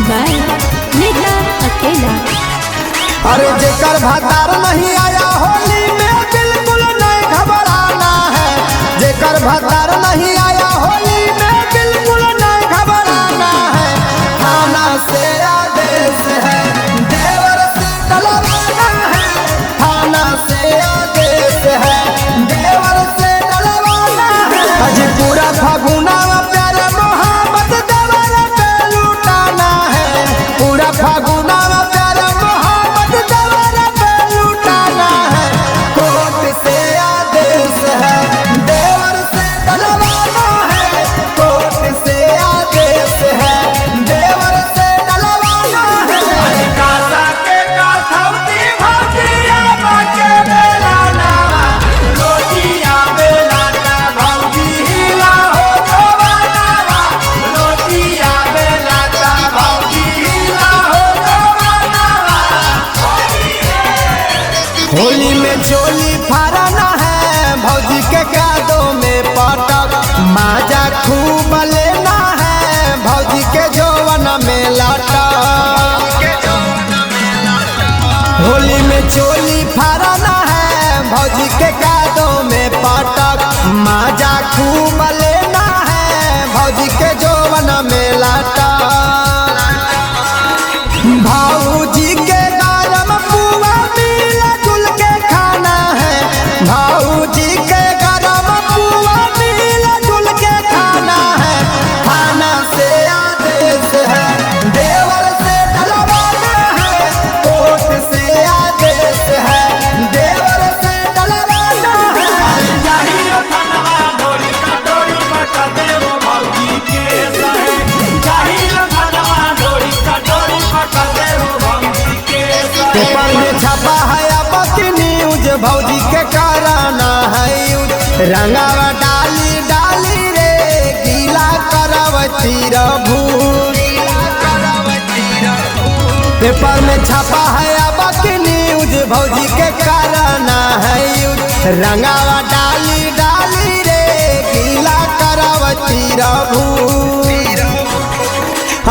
Bye Megha अकेला। अरे जेकर भातार नहीं आया होली में बिल्कुल नहीं घबराना है। जेकर भातार नहीं आया होली में बिल्कुल नहीं घबराना है। थाना से आदेश है देवर से डलवाना है। थाना से आदेश है देवर से डलवाना है। आज पूरा फागुना प्यार मोहब्बत देवर पे लुटाना है। पूरा फागुना प्यार मोहब्बत देवर पे लुटाना है। कोर्ट से आदेश है देवर से डलवाना है। कोर्ट से आदेश है देवर से डलवाना है। कासा के काथौती भौजिया बाके बेलाना रोटिया बेलाना भौजी हिला हो जवानावा। रोटिया बेलाना भौजी हिला हो जवानावा। होली में चोली फाड़ना है भौजी के कादो में पटक। माजा खूब लेना है भौजी के जोवन में लटक। होली में चोली फाड़ना है भौजी के कादो में पटक। माजा खूब लेना है भौजी के जोवन में लटक। भौजी के गरम पुआ मिला जुल के खाना है। भौजी के गरम पुआ मिला जुल के खाना है। थाना से आदेश है देवर से डलवाना है। कोर्ट से आदेश है देवर से डलवाना है। पेपर में छपा है अब की न्यूज भौजी के कराना है यूज। रंगावा डाली डाली रे गीला करवती रभूज। पेपर में छपा है अब की न्यूज भौजी के कराना है यूज। रंगावा डाली डाली रे गीला करवती रभूज।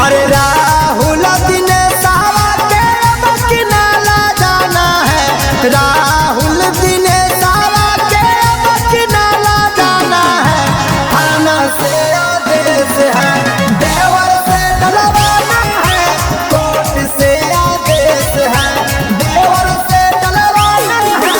अरे राहुल दिनेश के अब की नाला जाना है। राहुल दिनेश के अब की नाला जाना है। थाना से आदेश है देवर से डलवाना है। कोर्ट से आदेश है देवर से डलवाना है।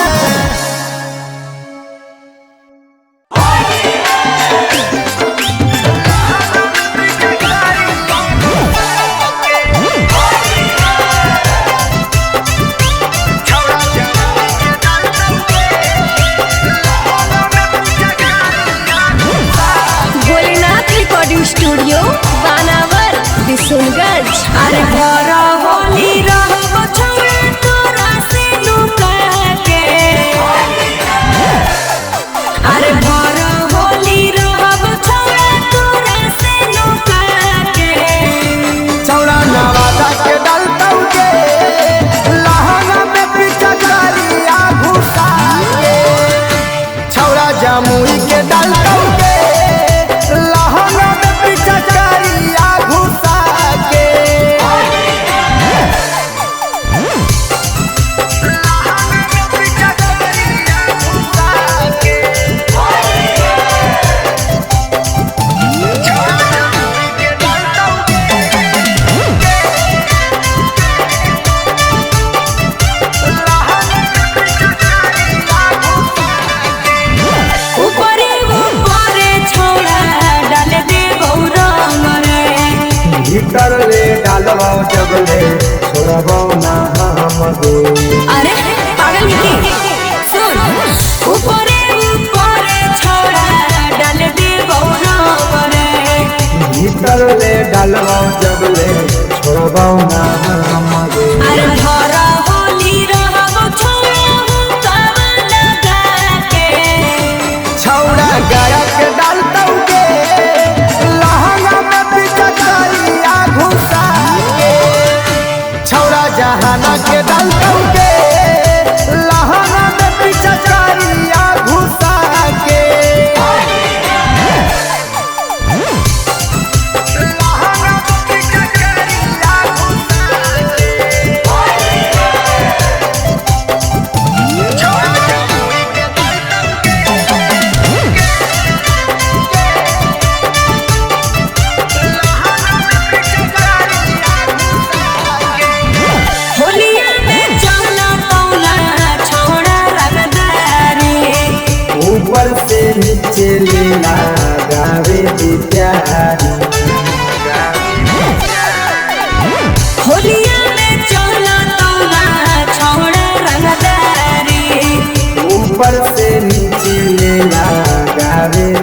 भोलेनाथ रिकॉर्डिंग स्टूडियो बानावर बिशनगंज। अरे भरा होली रहबो छौड़ा तोरा से लुका के। अरे भरा होली रहबो छौड़ा तोरा से लुका के। चौड़ा नवादा के डालतौ के लहंगा में पिचकारिया घुसा के। छौड़ा जमुई के डालतौ के लहंगा में पिचकारिया घुसा के। लहंगा में पिचकारिया घुसा के। छौड़ा जमुई के डालतौ के ऊपरे ऊपरे छौड़ा डाल दे रंग रे। भीतर ले डालबो जबले छोड़बो ना हम गे। अरे पागल निकी सुन। ऊपरे ऊपरे छौड़ा डाल दे रंग रे। भीतर ले डालबो जबले छोड़बो ना हम गे। अरे भरा होली रहबो छौड़ा हुक्कावा लगा के। छौड़ा गया के डालतौ के लहंगा में पिचकारिया घुसा के। छौड़ा जहाना के डालतौ के लहंगा में पिचकारिया घुसा के। लहंगा में पिचकारिया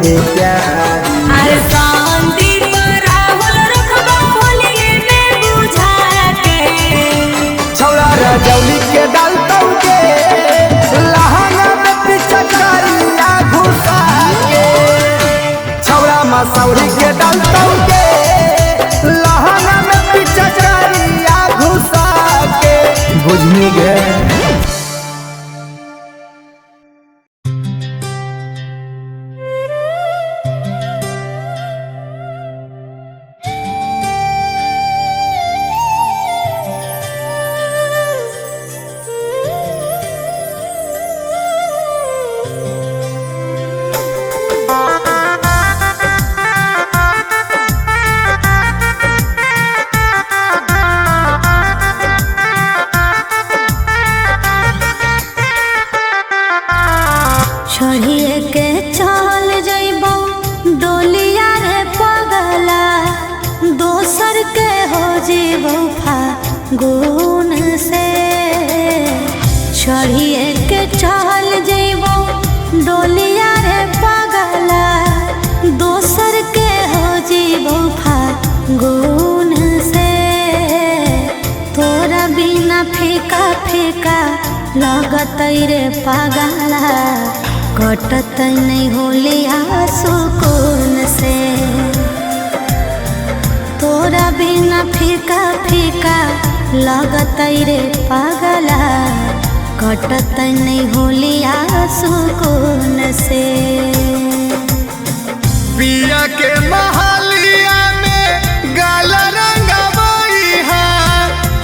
रे प्यारी। अरे संदीप राहुल रखबो होलिये में बुझा के। छौड़ा रजौली के डालतौ के लहंगा में पिचकारिया घुसा के। छौड़ा मसौरी के डालतौ के लहंगा में पिचकारिया घुसा के। बुझनी गे। छोड़िए के चल जइबो डोलिया रे पगला, दोसर के हो जीबो फागुन से। छोड़िए के चल जइबो डोलिया रे पगला, दोसर के हो जीबो फागुन से। तोरा बिना फीका फीका लगतै रे पगला, कटत नहीं होलिया सुकून से। तोरा बिना फीका फीका लगतै रे पगला, कटत नहीं होलिया सुकून से। पिया के महलिया में गाला रंगवई है,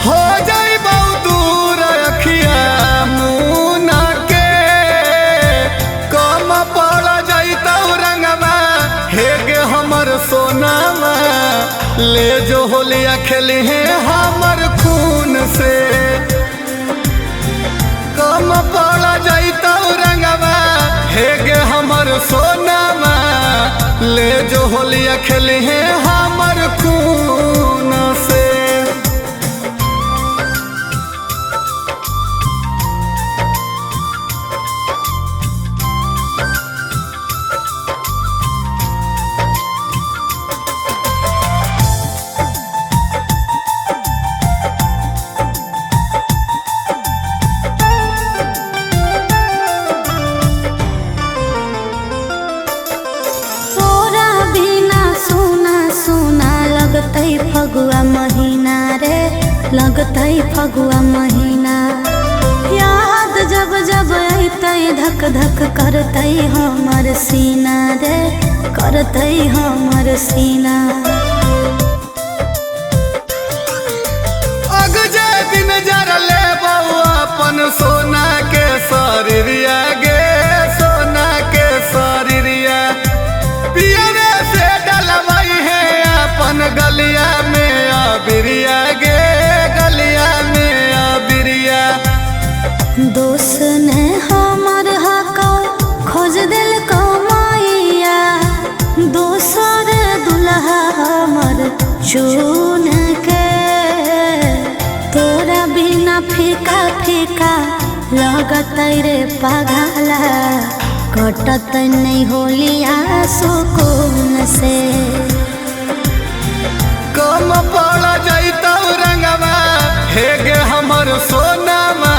हो जाइबौ दूर अखिया मुना के। कम पड़ जइतौ रंगवा हे गे हमर सोनामा, ले जो होलिया खेली है हमर खून से। कम पड़ जइतौ रंगवा हे गे हमर सोनामा, ले जो होलिया खेली है हमर खून से। तोरा बिना सोना सोना लगतै फगुआ महीना रे, लगतै फगुआ महीना। याद जब जब अइतै धक धक करतै हमर सीना रे, करतै हमर सीना। अग जे दिन जर ले अपन सोना के शरीरिया गे, सोना के शरीरिया। पियरे से डलवई है अपन गलिया में अबिरिया गे, गलिया में अबिरिया। दोष ने हमर हको खोज दिल कमाइया, दोसर दुल्हा हमर चुन के। तोरा बिना फीका फीका लगतै रे पगला, कटत नहीं होलिया सुकून से। कम पड़ जइतौ रंगवा हे गे हमर सोनामा,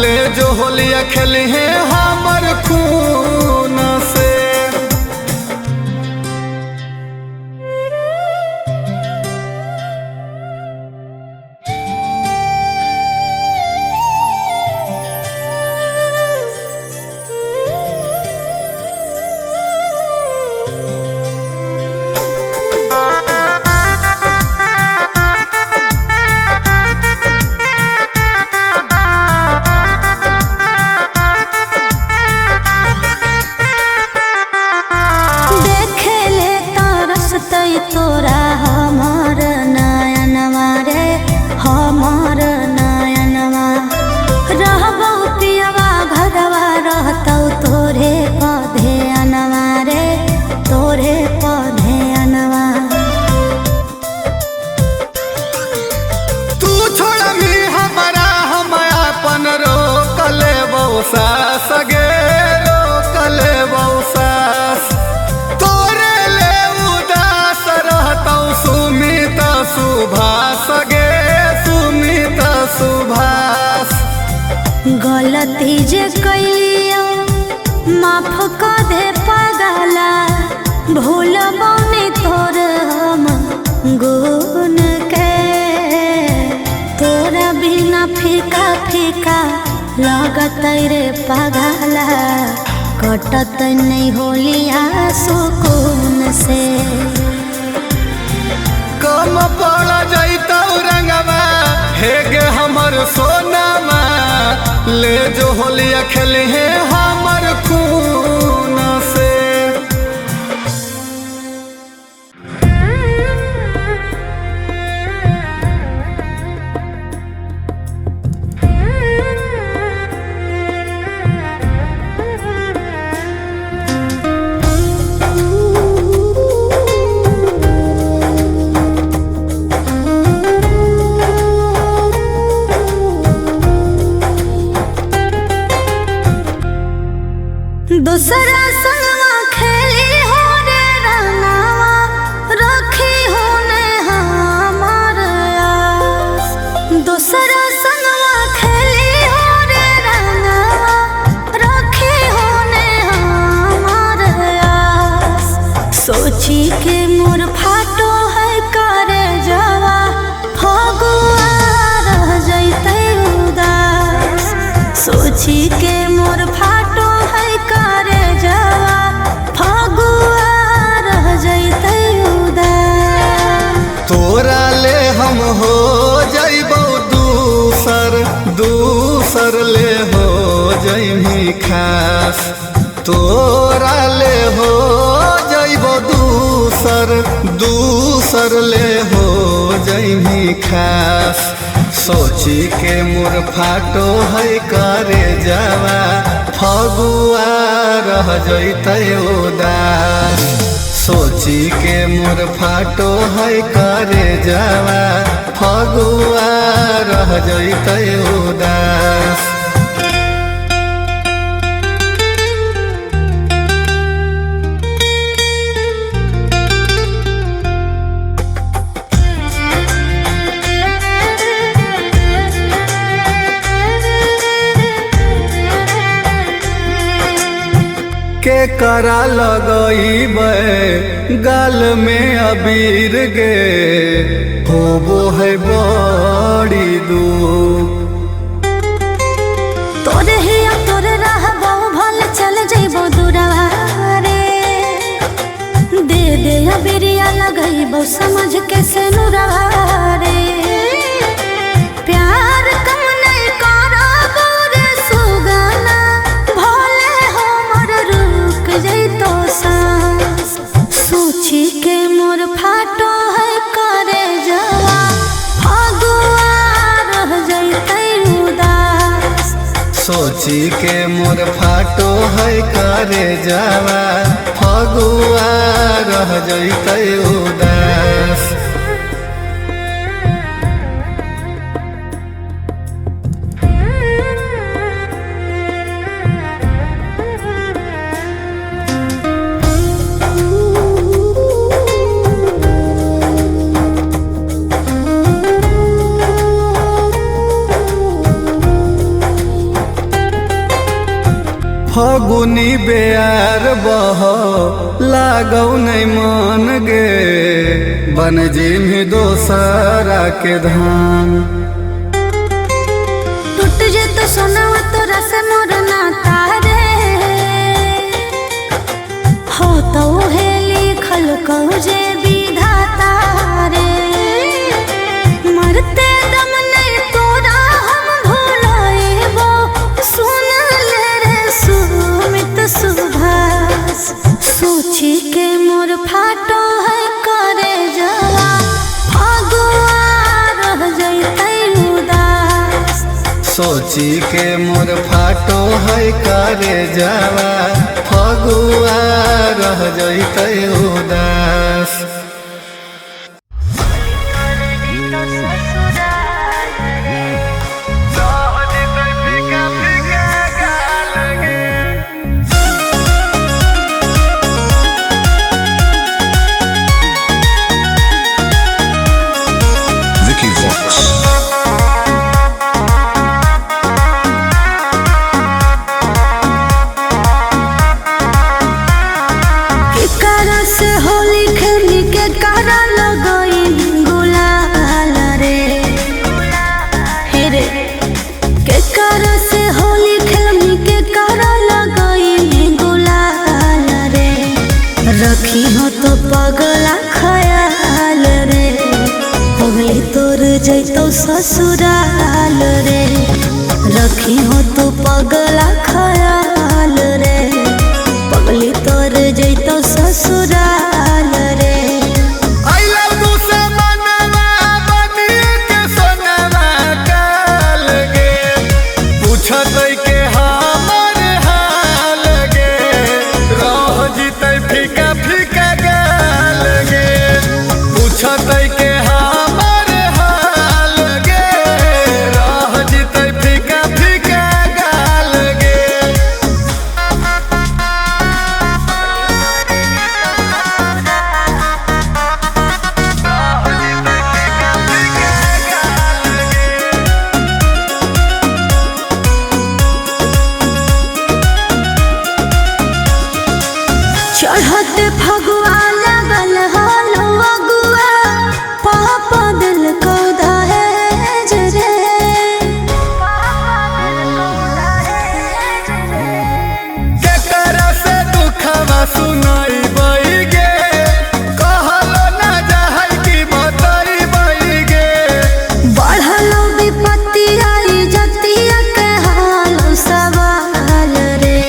ले जो होलिया खेली है हमर खून से। तोरा हमर नयनवा रे, हमर नयनवा। रहबौ पियवा घरवा रहतौ तोरे पौधे अनवा रे, तोरे पौधे अनवा। तू छोड़मी हमारा हम अपन रोक लेबौ सास गे, रोक लेबौ सास। जे कैलियो माफ कर दे पगला, भूल बने तोर हम गुण के। तोरा बिना फीका फीका लगत रे पगला, कटत नहीं होलिया सुकून से। कम पड़ जैतौ रंगवा हे गे हमर सोनामा, ले जो होलिया खेली है हमर खून से। दूसरा संगवा खेली हो रे रंगवा, रखी हो ने हमार आस। दूसरा संगवा खेली हो रे रंगवा, रखी हो ने हमार आस। सोची के मोर फाटो है करे जावा, फगुआ रह जैतै उदास। सोची के मोर फाटो है करे जावा, फगुआ रह जैतै उदास। तोरा ले हम हो जैबौ दूसर, दूसर ले हो जैमी खास। तोरा ले हो जैबौ दूसर, दूसर ले हो जैमी खास। सोची के मोर फाटो है करे जावा, फगुआ रह जैतै उदास। सोची के मोर फाटो है करे जावा, फगुआ रह जैतै उदास। के करा लगइबै गाल में अबीर गे, होबो है बड़ी दुख। तोरे हिया तोरे रहबो भल चल जइबो दूरवा रे, दे दे अबीरिया लगइबो समझ के से नुरवा रे। प्यार कम नहीं करबो रे सुगना, भोले हमर रुक जइतो सांस। सोची के मोर फाटो है करे जावा, फगुआ रह जइतै उदास। सोची के मोर फाटो है करे जावा, फगुआ रह जइतै उदास। फगुनी बेयार बह लागौ नहीं मन गे, बन जिम्ही दोसरा के धान। टूट जेतो सोनावा तोरा से मोर नाता रे, हो तो हे लिखल कहू जे विधाता रे। मरते दम नहीं तोरा हम भुलाएबो, सुन ले रे सुमित सुभाष। सोची के मोर फाटो है करे जावा, फगुआ रह जइतै उदास। सोची के मोर फाटो है करे जावा, फगुआ रह जइतै उदास। Vicky Vox. ससुराल रे, रखी हो तू पगला खयाल रे, पगली तोर जैतो ससुराल रे। चढ़त फगुआ लगल होलो अगुआ, पापा दिल को दहेज रे, केकरा से दुखवा सुनाई गे, कहलो ना जाहै कि बताई गे। बढ़लो विपत्ति आई जतिया के हालो सवाल रे,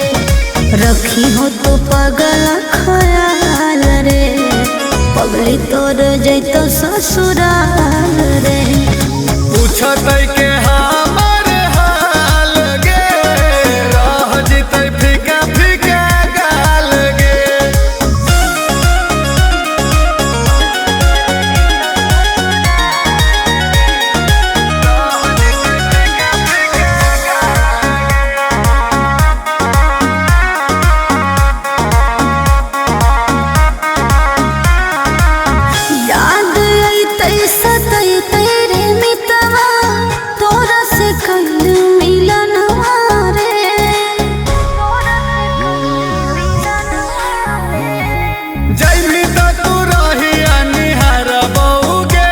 रखी हो तो पगल खयाल रे, पगली तोर जैतो ससुराल रे। पूछतै के हमर हाल गे, रह जितै फीका फीका गाल गे। याद अइतै सतैतै रे मितवा, तोरा से कल मिलनवा रे। जैभी त तू रहिया निहारबौगे,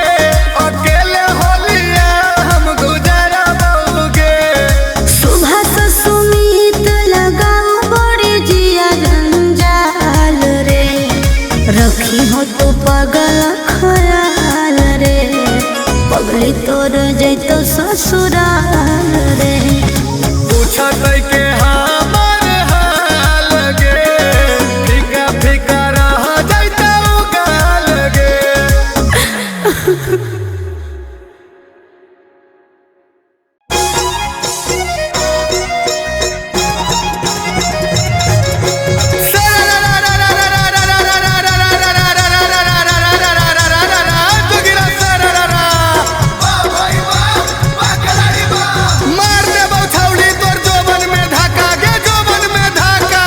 अकेले होलिया हम गुजारबौगे। सुबह से सुमित लगाओ बड़ी जिया जंजाल रे, रखी हो तो पगल खयाल रे, पगली तोर जैतो ससुराल रे। पूछतै के हमर हाल गे, फीका फीका रह जैतौ गाल गे। मार देबौ छौड़ी तोर जोबन में धक्का गे, जोबन में धक्का।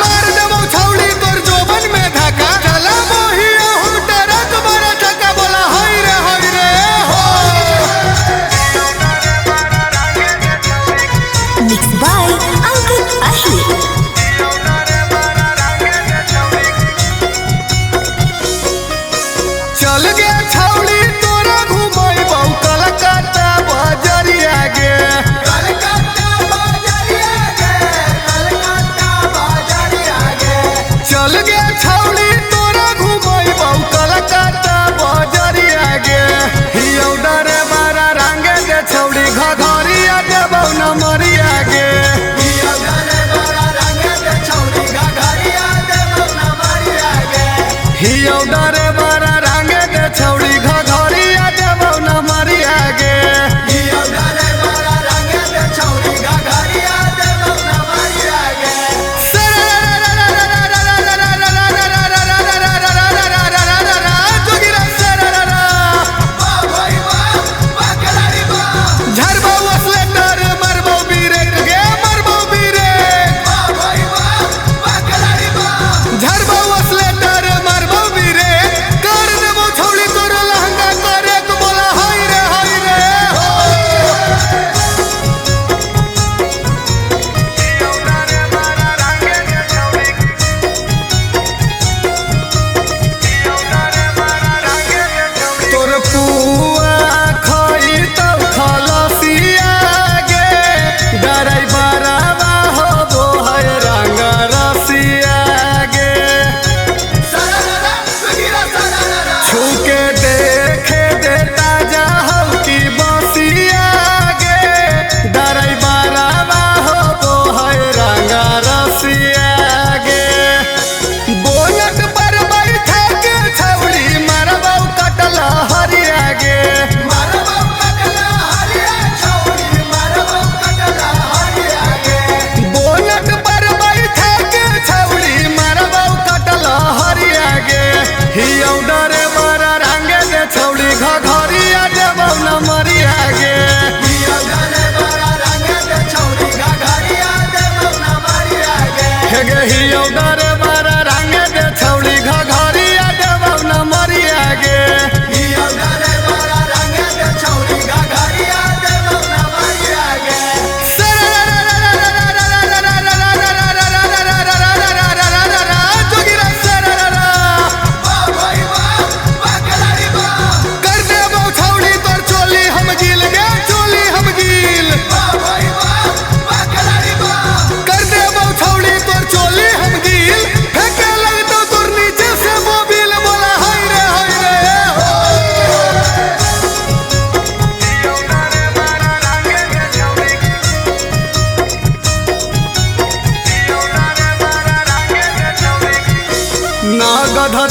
मार देबौ छौड़ी तोर जोबन में धक्का, चला मोहिया हम टरक बड़ा चक्का, बोला होई रे होई रे हो। मिक्स बाय अंकित अहिर। चल गे छौड़ी तोरा घुमैबौ कलकत्ता बजरिया गे, चल गे छौड़ी तोरा घुमैबौ कलकत्ता बजरिया गे। हियौ डरे बारा रंगे गे छौड़ी, घघरिया देबौ नमरिया गे। हियौ डरे बारा रंगे गे छौड़ी, घघरिया देबौ नमरिया गे। झरबौ असलेटर मरबौ बीरेक गे, मरबौ बीरेक। झरबौ असलेटर मरबौ बीरेक, कर देबौ छौड़ी तोर लहंगा।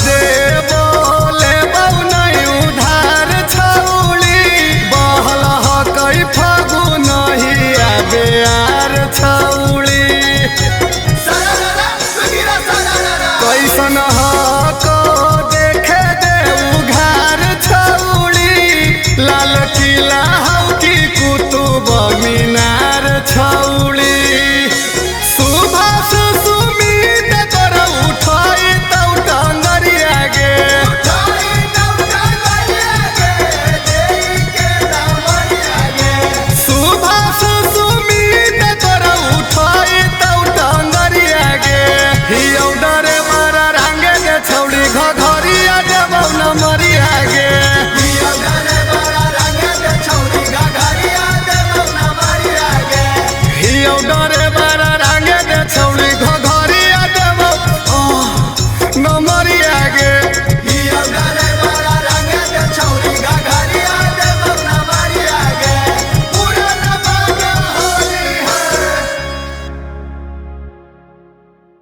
देबो।